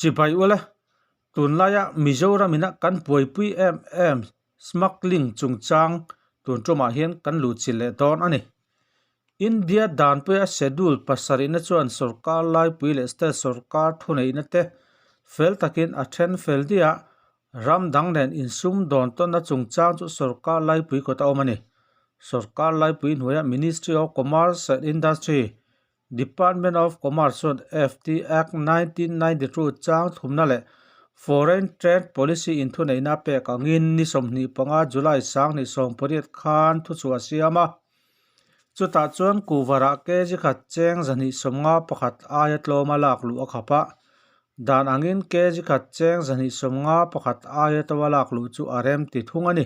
Chibai ule, tunlaia Mizoram ina kan buaipui em em smuggling chungchang tun tumah hian kan luhchilh leh dawn a ni. India danpuia schedule pasarihna chuan sorkar laipui leh state sorkar thuneihna te fel takin a then fel diah ram dang nen insum dawn tawnna chungchang chu sorkar laipui kawt a awm a ni. Sorkar laipui hnuaia Ministry of Commerce and Industry, Department of Commerce chuan FT Act 1992 chang thumna leh Foreign Trade Policy inthuneihna pek angin ni 25 July 2018 khan thuchhuah a siam a. Chutah chuan kuvarah kg khat cheng 251 aia tlawma lak luh a khap a, dan angin kg khat cheng 251 aia to a lak luh chu a rem ti thung a ni.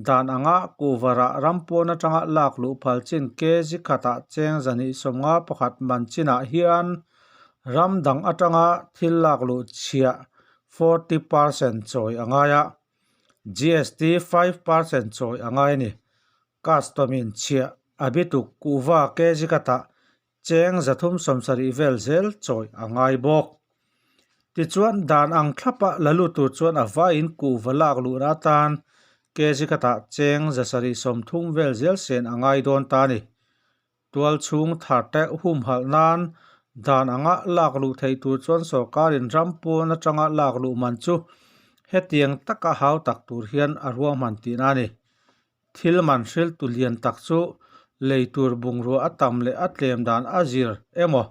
Dan anga kuvarah ram pawn atanga lak luh phal chin kg khatah cheng 251 man chinah hian ram dang atanga thil lak luh chhiah 40% chawi a ngai a, GST 5% chawi a ngai a ni. Custom in chhiah a bituk kuhva kg khatah cheng 370 vel zel chawi a ngai bawk. Tichuan dan ang thlapa la lut tur chuan a vaiin kuhva lak luhna atan kg khatah cheng 730 vel zel sen a ngai dawn ta a ni. Tual chhung thar te humhalh nan dan anga lak luh theih tur chuan sorkarin ram pawn atanga lak luh man chu hetiang taka hau tak tur hian a ruahman tihna a ni. Thil man hriltu lian tak chu lei tur bungrua a tam leh a tlem dan a zir emaw,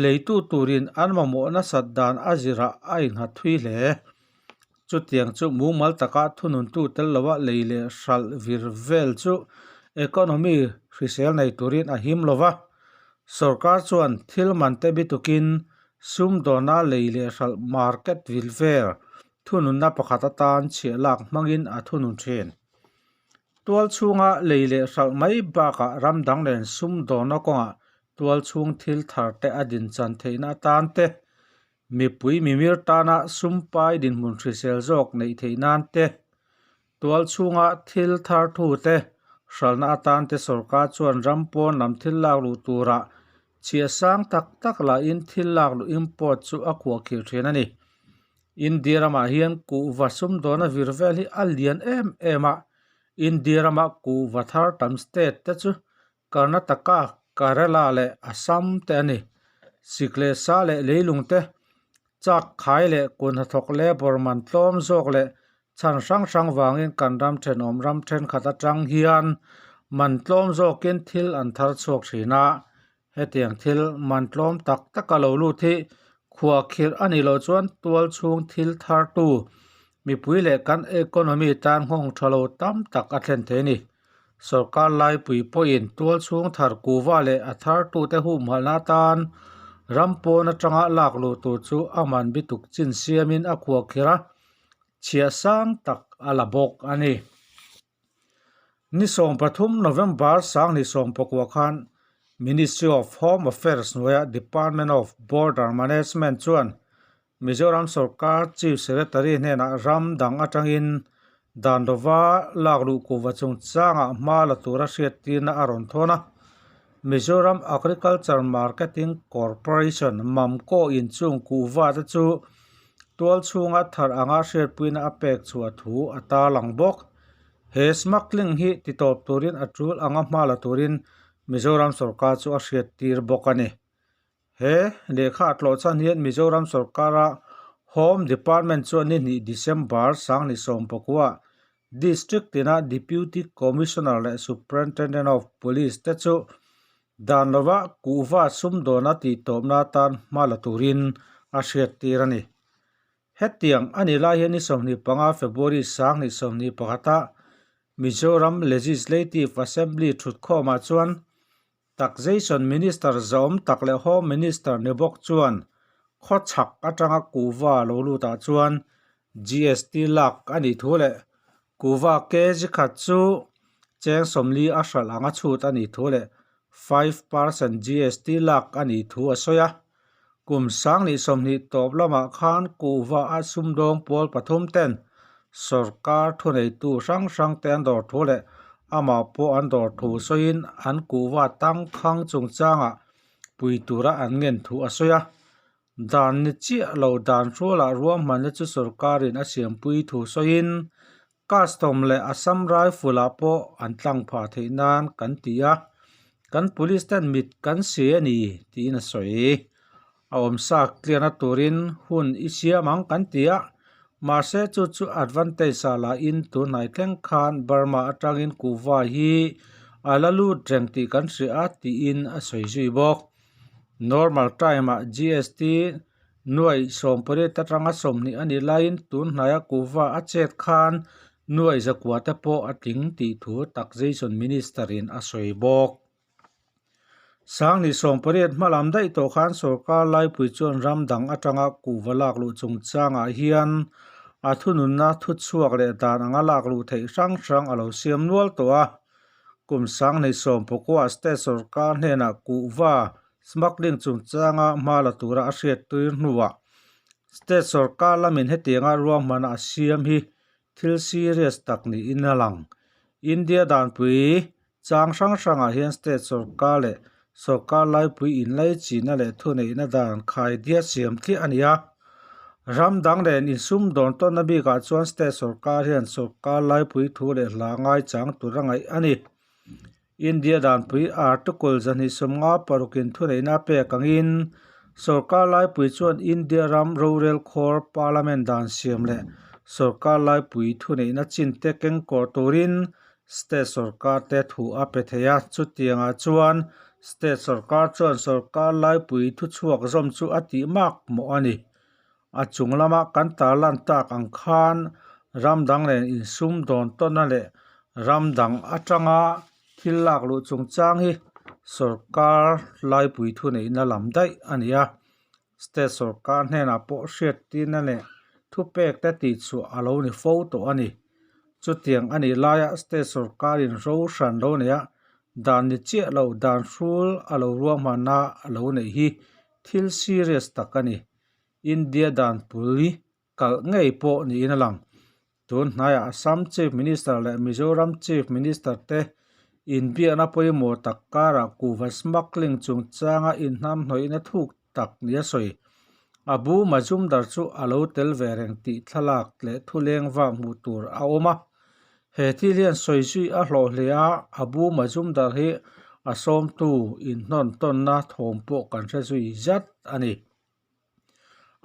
leitu turin an mamawh nasat dan a zirah a innghat thui hle. Chutiang chu mumal taka thununtu tel loa lei leh hralh vir vel chu economy hrisel nei turin a him lo va. Sorkar chuan thil man te bitukin sumdawna lei leh hralh market vil vel thununna pakhat atan chhiah lak hmangin a thunun thin. Tual chhunga lei leh hralh mai bakah ram dang nen sumdawna kawngah tual chhung thil thar te a din chan theihna atan te, mipui mimir tana sumpai dinhmun hrisel zawk neih theih nan te, tual chhunga thil thar thu te hralhna atan te sorkar chuan ram pawn lam thil lak luh turah chhiah sang tak tak lahin thil lak luh import chu a khuahkhirh thin a ni. India ramah hian kuhva sumdawna vir vel hi a lian em em a, India rama kuhva thar tam state te chu Karnataka, Kerala leh Assam te a ni. Sik leh sa leh leilung te, chak khai leh kun hnathawk labour man tlawm zawk leh chhan hrang hrang vangin kan ram thenawm ram thenkhat atang hian man tlawm zawkin thil an thar chhuak thin a. Hetiang thil man tlawm tak taka lo lut hi khuahkhirh a nih loh chuan tual chhung thil thartu mipui leh kan economy tan nghawng tha lo tam tak a thlen thei a ni. Sorkar laipui pawhin tual chhung thar kuva leh a thartute humhalhna atan ram pawn atanga lak luh tur chu a man bituk chin siamin a khuahkhirh a, chhiah sang tak a la bawk a ni. Ni 13 November 2019 khan Ministry of Home Affairs hnuaia Department of Border Management chuan Mizoram sorkar Chief Secretary hnenah ram dang atangin dan lova lak luh kuhva chungchangah hma la tura hriattirna a rawn thawn a. Mizoram Agriculture Marketing Corporation, MAMCO, inchung kuhva te chu Tual chhunga thar anga hriatpuina a pek chhuah thu a tarlang bawk. He smuggling hi titawp turin a tul anga hma la turin Mizoram sorkar chu a hriattir bawk a ni. He lehkha a tlawh chhan hian Mizoram sorkara Home Department chuan ni hnih December 2019 District tina Deputy Commissioner leh Superintendent of Police te chu Dan lova kuhva sumdawna tihtawpna atan hma la turin a hriattir a ni. Hetiang a nih lai hian ni 25 February 2021 ah Mizoram Legislative Assembly thutkhawmah chuan Taxation Minister Zawm tak leh Home Minister ni bawk chuan khawchhak atanga kuhva lo lutah chuan GST lak a nih thu leh Kuhva kg khat chu cheng 40 a hralh anga chhut a nih thu leh 5% GST lak a nih thu a sawi a. Kum 2020 tawp lamah khan kuhva a sumdawng pawl pathum ten sorkar thuneitu hrang hrang te an dawr thu leh amah pawh an dawr thu sawiin an kuhva tangkhang chungchangah pui tura an ngen thu a sawi a. Dan ni chiah lo dan hrualah ruahmanna chu sorkarin a siampui thu sawiin Custom leh Assam Rifle ah pawh an tlang phah theih nan kan ti a, kan police ten mit kan si a ni tiin a sawi. A awmsa clear na turin hun i siam ang kan ti a, mahse chu chu advantage ah lah in tunhnai thleng khan Burma atangin kuhva hi a la lut reng tih kan hria a tiin a sawi zui bawk. Normal time ah GST Nuaih 18 atanga 20 a nih laiin tun hnaia kuhva a chet khan nuaih zakua te pawh a tling tih thu Taxation Minister in a sawi bawk. Sanghnih 18 hma lam daih tawh khan sorkar laipui chuan ram dang atanga kuhva lak luh chungchangah hian a thununna thuchhuak leh dan anga lak luh theih hrang hrang a lo siam nual tawh a. Kum sanghnih sawmpakua state sorkar hnenah kuhva Smuggling chungchanga hma la tura a hriat tir hnuah state sorkar lamin hetianga ruahmana a siam hi thil serious tak niin a lang. India danpui chang hrang hrangah hian state sorkar leh sorkar laipui inlaichinna leh thuneihna dan khaidia siam tliah a ni a. Ram dang nen insumdawn tawnna bikah chuan state sorkar hian sorkar laipui thu leh hla ngaichang tur a ngaih a ni. India danpui Article 256 in thuneihna a pek angin sorkar laipui chuan India ram rorel khawr Parliament dan siam leh sorkar laipui thuneihna chin te kengkawh turin state sorkar te thu a pe thei a. Chutiangah chuan state sorkar chuan sorkar laipui thuchhuak zawm chu a tih mak mawh a ni. A chung lama kan tarlan tak ang khan ram dang nen insum dawn tawnna leh ram dang atanga thil lak luh chungchang hi sorkar laipui thuneihna lam daih a ni a. State sorkar hnenah pawh hriattirna leh thupek te tihchhuah a lo ni fo tawh a ni. Chutiang a nih laia state sorkarin ro hran lo neih a, dan ni chiah lo dan hrul a lo ruahmanna a lo neih hi thil serious tak a ni. India danpui kalh ngei pawh niin a lang. Tun hnaiah Assam Chief Minister leh Mizoram Chief Minister te inbiakna pawimawh tak karah kuhva smuggling chungchanga inhnamhnawihna thuk tak nia sawi. Abu Majumdar chu a lo tel ve reng tih thlalak leh thuleng vak hmuh tur a awm a. He thil hian sawi zui a hlawh hle a, Abu Majumdar hi a sawmtu inhnawn tawnna thawm pawh kan hre zui zat a ni.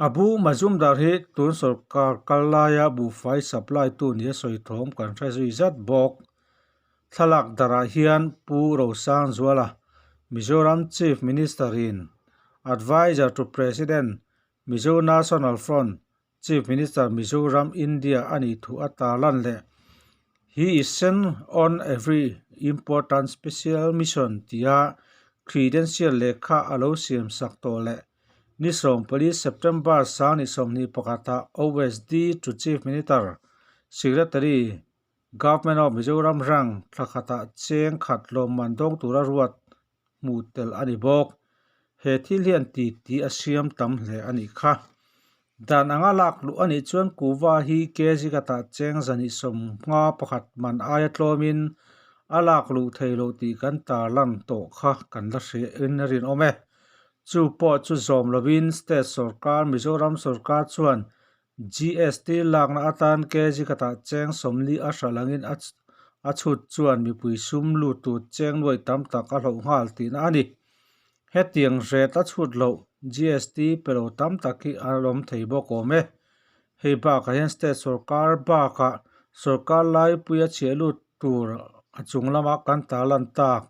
Abu Majumdar hi tun sorkar kal laia buhfai supply tu nia sawi thawm kan hre zui zat bawk. Thlalak darah hian Pu Rosangzuala, Mizoram Chief Minister in Adviser to President, Mizo National Front, Chief Minister Mizoram India a nih thu a tarlan leh He is sent on a very important special mission tia credential lehkha a lo siam sak tawh leh ni 14 September 2021 ah OSD to Chief Minister Secretary Government of Mizoram rank thla khatah cheng khat lawmman dawng tura ruat hmuh tel a ni bawk. He thil hian ti ti a siam tam hle a nih kha. Dan anga lak luh a nih chuan kuhva hi kg khatah cheng 251 man aia tlawmin a lak luh thei loh tih kan tarlan tawh kha kan la hria in a rinawm e. Chu pawh chu zawm lovin state sorkar Mizoram sorkar chuan GST lakna atan kg khatah cheng 40 a hralh angin a chhut chuan mipui sum lut tur cheng nuai tam tak a hloh nghal tihna a ni. Hetiang ret a chhut loh GST pe lo tam tak hi a lawm thei bawk awm e. Hei bakah hian state sorkar bakah sorkar laipuia chhiah lut tur a chung lama kan tarlan tak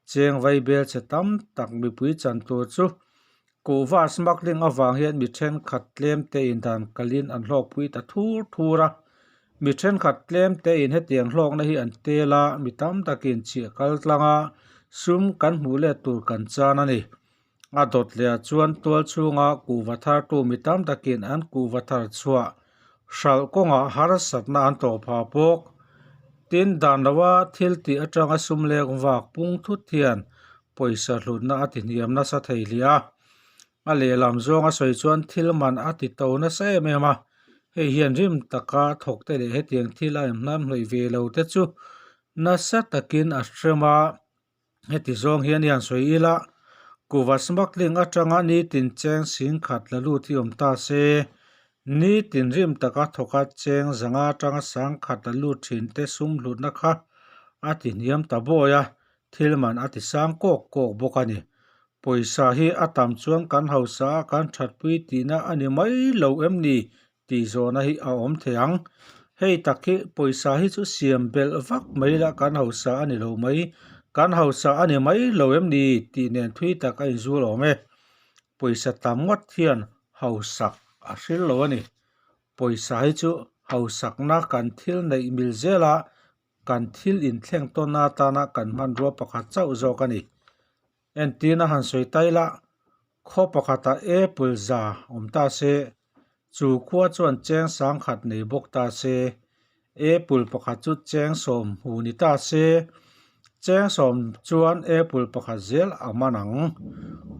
cheng vaibel chhe tam tak mipui chan tur chu Kuhva smuggling avang hian mi thenkhat tlem te in dan kalin an hlawkpui ta thur thur a, mi thenkhat tlem te in hetiang hlawkna hi an tel a, mi tam takin chhiah kal tlang a, sum kan hmuh let tur kan chan a ni. A dawt leh ah chuan tual chhunga kuhva thar tu mi tam takin an kuhva thar chhuah hralh kawngah harsatna an tawh phah bawk. Tin, dan loa thil tih atanga sum lek vak pung thut hian pawisa hlutna a ti hniam nasa thei hle a. A lehlam zawng a sawi chuan thil man a ti to nasa em em a, hei hian rim taka thawk te leh hetiang thil a inhnam hlawih ve lo te chu nasa takin a hrem a. Heti zawng hian i han sawi ila, Kuhva smuggling atanga nitin cheng singkhat la lut hi awm ta se, nitin rim taka thawka cheng zanga atanga sangkhat la lut thin te sum hlutna kha a ti hniam ta bawi a, thil man a ti sang kawk kawk bawk a ni. Pawisa hi a tam chuan kan hausa a kan thatpui tihna a ni mai lo em ni tih zawhna hi a awm thei ang. Hei tak hi pawisa hi chu siam belh vak mai la kan hausa a ni lo mai, kan hausa a ni mai lo em ni tih nen thui tak a inzul awm e. Pawisa tam ngawt hian hausak a hril lo a ni. Pawisa hi chu hausakna kan thil neih mil zela kan thil inthleng tawnna atana kan hmanrua pakhat chauh zawk a ni. Entirna han sawi ta ila, khaw pakhatah apple za awm ta se, chu khua chuan cheng sangkhat nei bawk ta se, apple pakhat chu cheng sawm hu ni ta se, cheng sawm chuan apple pakhat zel a man ang.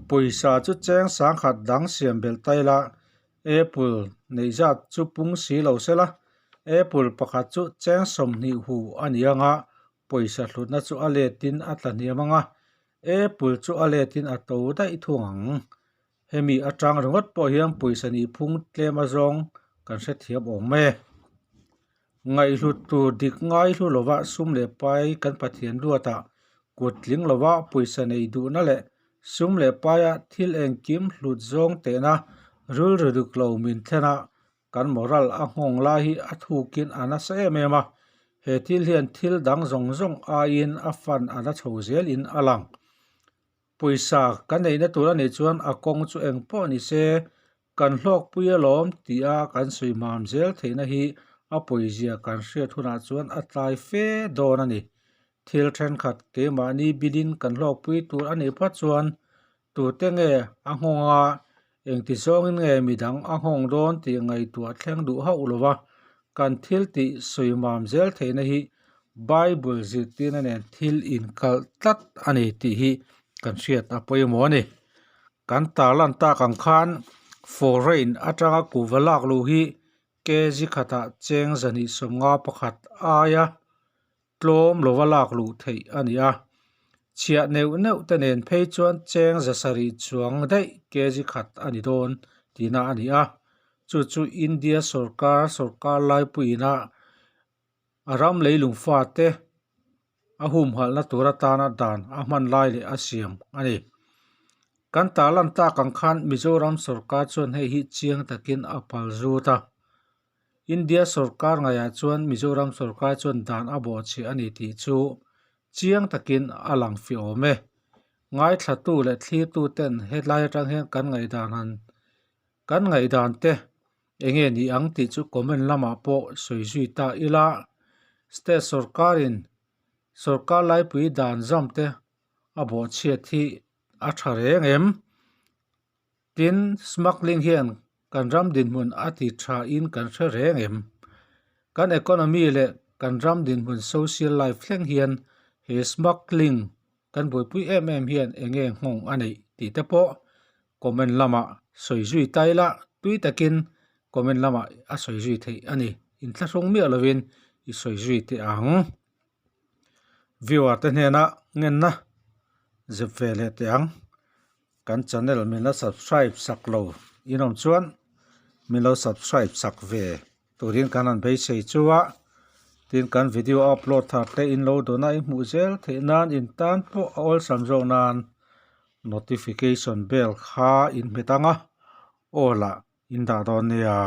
Pawisa chu cheng sangkhat dang siam belh ta ila, apple neih zat chu pung si lo sela, apple pakhat chu cheng 20 hu a ni ang a, Pawisa hlutna chu a letin a tla hniam ang a, apple chu a letin a to daih thung ang. Hemi atang ringawt pawh hian pawisa nih phung tlem azawng kan hrethiam awm e. Ngaihhlut tur dik ngai hlu lova sum leh pai kan Pathian luatah kut tling lova pawisa nei duhna leh sum leh paia thil engkim hlut zawng tehna rilru dik lo min thlen a, Kan moral a nghawng lai hi a thukin a nasa em em a, he thil hian thil dang zawng zawng aiin a fan a la chho zelin a lang. Pawisa kan neihna tur a nih chuan a kawng chu eng pawh ni se, kan hlawkpui alawm tia kan sawi mam zel theihna hi a pawizia kan hriat hunah chuan a tlai fe dawn a ni. Thil thenkhat keimahni bilin kan hlawkpui tur a nih phawt chuan Tute nge a nghawng a, engti zawngin nge midang a nghawng dawn tih ngaihtuah thleng duh hauh lo va, kan thil tih sawi mam zel theihna hi Bible zirtirna nen thil inkalh tlat a ni tih hi kan hriat a pawimawh a ni. Kan tarlan tak ang khan foreign atanga kuhva lak luh hi kg khatah cheng 251 aia tlawm lova lak luh theih a ni a, chhiah neuh neuh te nen phei chuan cheng 700 chuang daih kg khat a ni dawn tihna a ni a, chu chu India sawrkar sawrkar laipuiina a ram leilung fate a humhalhna tur atana dan a hman lai leh a siam a ni. Kan tarlan tak ang khan Mizoram sawrkar chuan hei hi chiang takin a pal zut a. India sawrkar ngaihah chuan Mizoram sawrkar chuan dan a bawhchhiah a ni tih chu chiang takin a lang fih awm e. Ngaithlatu leh thlirtu ten hetlai atang hian kan ngaihdan han kan ngaihdan te enge ni ang tih chu comment lamah pawh sawi zui ta ila. State sawrkarin sawrkar laipui dan zam te a bawhchhiat hi a tha reng em? Tin, smuggling hian kan ram dinhmun a ti tha in kan hre reng em? Kan economy leh kan ram dinhmun social life thleng hian he smuggling kan buaipui em em hian eng nge nghawng a neih tih te pawh comment lamah sawi zui ta ila tui takin comment lamah a sawi zui theih a ni. Inthlahrung miah lovin i sawi zui teh ang. Viewer te hnena ngenna zep ve leh teh ang. Kan channel min la subscribe sak lo in awm chuan min lo subscribe sak ve turin kan han beisei chu a. Tin kan video upload thar te in lo dawn a i hmuh zel theih nan in tan pawh a awlsam zawk nan notification bell kha in hmet ang a aw lah in dah dawn nia.